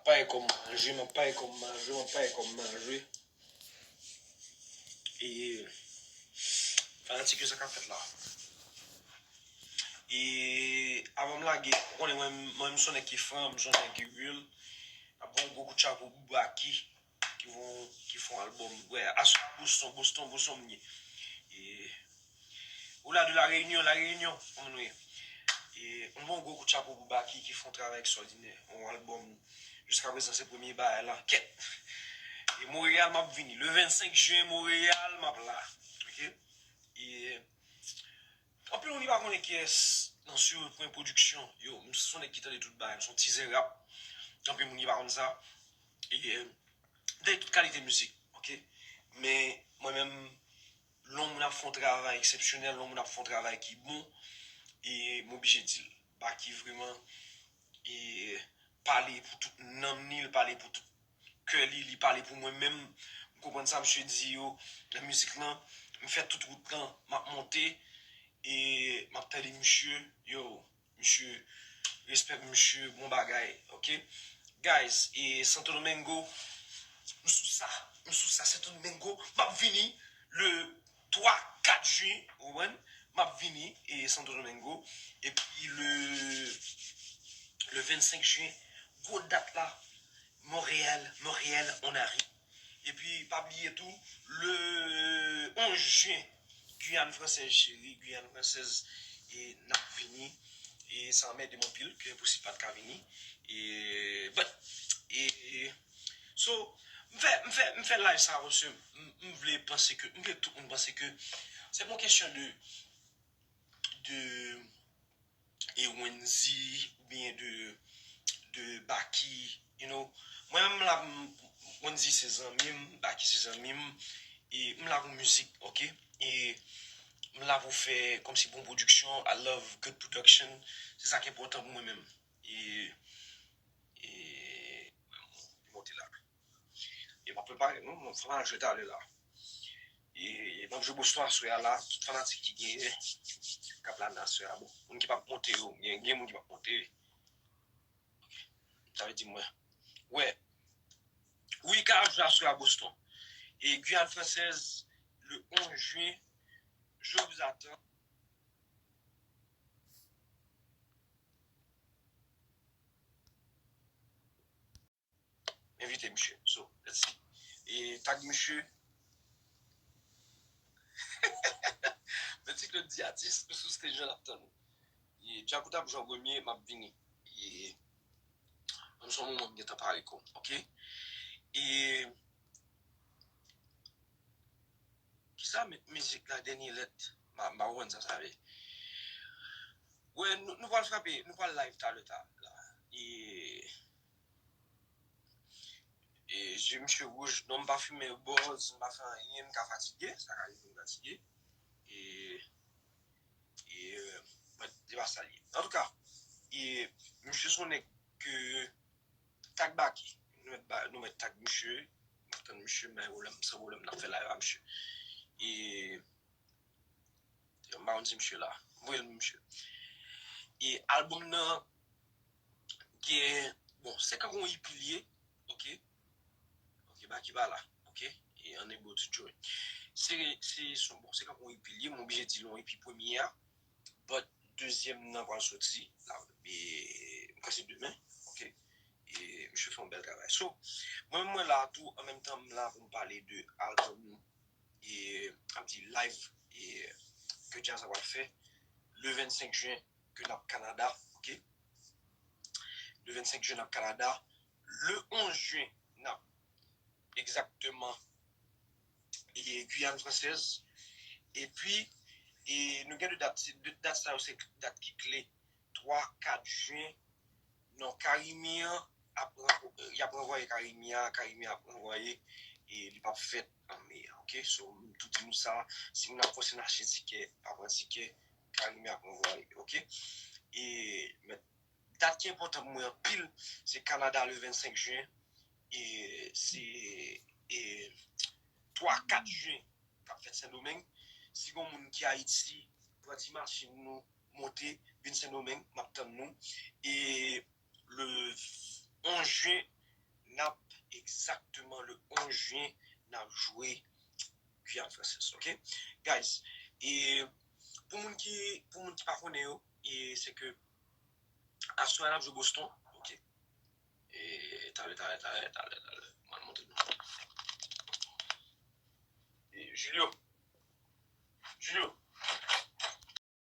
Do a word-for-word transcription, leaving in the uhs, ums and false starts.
Pale kòm manje, m ap pale kòm manje, m ap pale kòm manje. E fanatik yo, sa k ap fèt la? E avan m lage, ou konnen mwen, mwen m se yon nèg ki fran, m se yon nèg ki real. Ap ba yon gwo kout chapo pou Baky, ki fon, ki fon albòm. Wè, aswè Boston, Boston, Boston m ye. E Au-delà de La Réunion, La Réunion, kòman nou ye? E m ba yon gwo kout chapo pou Baky ki fon travay ekstwòdinè, yon albòm jiska prezan se premye bagay la. Kèt! E Montréal m ap vini. Le vennsenk jen, Montréal, m ap la. Ok? E anpil moun ki pa konnen kiyès nan Sur Point Production. Yo, m se yon nèg ki tande tout bagay, m se yon ti zen rap. Anpil moun ki pa konn sa. E, m tande tout kalite mizik, ok? Men, mwen menm, lè yon moun ap fè yon travay eksepsyonèl, lè yon moun ap fè yon travay ki bon, e m oblije di l. Baky vrèman, e pale pou tout nanm li, l pale pou tout kè li, li pale pou mwen menm. M konprann sa misye di yo nan mizik lan. M fè tout wout lan, m ap monte, e m ap tande misye, yo, misye, respè pou misye, bon bagay, ok? Guys, e Santo Domingo, m sou sa, m sou sa, Santo Domingo, m ap vini le twa, kat jen, ou konprann? M ap vini, e Santo Domingo, epi le, le vennsenk jen, gwo dat la, Montréal, Montréal, on arrive. Epi, pa bliye tou, le onz jen, Guyane Française cheri, Guyane Française, e n ap vini. E sa anmède m anpil, ke enposib pa t ka vini. E, but, e, so, m fè, m fè, m fè live sa, paske m, m vle panse ke, m vle tout moun panse ke se pa yon kesyon de, de e Wendy oubyen de, de Baky, you know. Mwen menm m la, m, Wendy se zanmi m, Baky se zanmi m, e m la pou mizik, ok? E m la pou fè kòmsi bon pwodiksyon, I love good production, se sa k enpòtan pou mwen menm. E, e, li monte la. E m ap prepare nou, m ap fè manje talè la. E, e m ap jwe Boston aswè a la, tout fanatik ki genyen, k ap la nan aswè a. Bon, moun ki p ap monte yo, gen, gen moun ki p ap monte. Ok. Sa vle di mwen. Wè. Wi, ka ap jwe aswè a Boston. E Guyane Française, le onze jen, je vous attends. Envite misye. So, let's see. E tag misye. Petit Claude di atis, nou sou stage la, n ap tann ou. E Djakout ap jwe an premye, m ap vini. E, m se yon moman m gentan pare kò m, ok? E, kisa met mizik la dènye lèt? M pa, m pa konprann sa sa vle. Wè, nou, nou pral frape, nou pral live talè ta la. E, e je misye wouj, non, m pa fimen bòz, m pa fè anyen, m ka fatige, sa ka rive m fatige. E, e, mwen, se pa sa l ye. Antouka, e, misye se yon nèg ke tag Baky, nou mèt ba, nou mèt tag misye, m ap tann misye, men pwoblèm, san pwoblèm, n ap fè live a misye. E, M pa konn si misye la. M voye l misye. E albòm nan gen, bon, se kankou yon E P li ye, ok? Ok, Baky pa la, ok? E Unable to Join. Se, se, se, bon, se kankou yon E P li ye, m oblije di l yon E P premye a, but dezyèm nan pral soti, la, e, m kwè se demen, ok? E misye fè yon bèl travay. So, mwen, mwen la tou, an menm tan, m la pou m pale de albòm e, ap di live, e, ke Djazz pral fè le vennsenk jen ke n ap Kanada, ok? Le vennsenk jen n ap Kanada, le onz jen n ap egzakteman, e, Guyane Française. Epi, e, nou gen de dat, se de dat sa yo se dat ki kle. Twa, kat jen, non, Karimi an ap ranvo-, y ap ranvwaye Karimi a, Karimi ap ranvwaye, e li p ap fèt an me a, ok? So, m tou di nou sa, si moun ap fòse n achte tikè, pa pran tikè, Karimi ap ranvwaye, ok? E, men, dat ki enpòtan pou mwen anpil, se Kanada le vennsenk jen, e se, e, twa, kat jen k ap fèt Sendomeng. Si gon moun ki Ayiti, pran ti machin nou, monte, vin Sendomeng, m ap tann nou. E le onz jen, n ap egzakteman le onz jen, n ap jwe Guyane Française, ok? Guys, e pou moun ki, pou moun ki pa konnen yo, e se ke aswè a n ap jwe Boston, ok? E talè, talè, talè, talè, talè, mwen montre nou. E Julio, Julio,